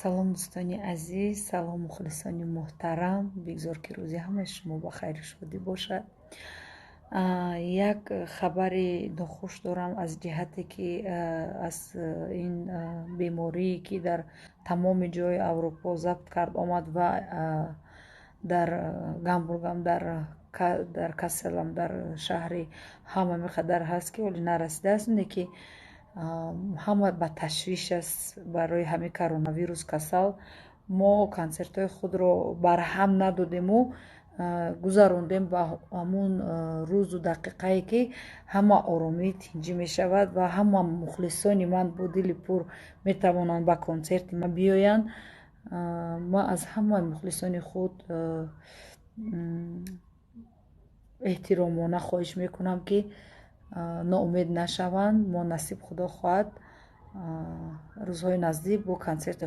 Салом, дӯстони азиз, салом, мухлисони муҳтарам. Бигзор, ки рӯзи ҳамаи шумо ба хайру шодӣ бошад. Як хабари нохуш дорам, аз ҷиҳате ки аз ин беморие, ки дар тамоми ҷои Аврупо забт кард омад ва дар Гамбургам, дар Касселам, дар шаҳри ҳама меқадар ҳаст, ки ҳоли нарасидааст, не ки ҳама ба ташвиш аст барои ҳамин коронавирус касал. Мо консертҳои худро барҳам надодему гузарондем ба ҳамун рӯзу дақиқае, ки ҳама оромӣ, тинҷӣ мешавад ва ҳама мухлисони ман бо дили пур метавонанд ба консерти ман биёянд. Ман аз ҳамаи мухлисони худ эҳтиромона хоҳиш мекунам, ки ноумед нашаванд. Мо, насиб Худо хоҳад, рӯзҳои наздик бо консерти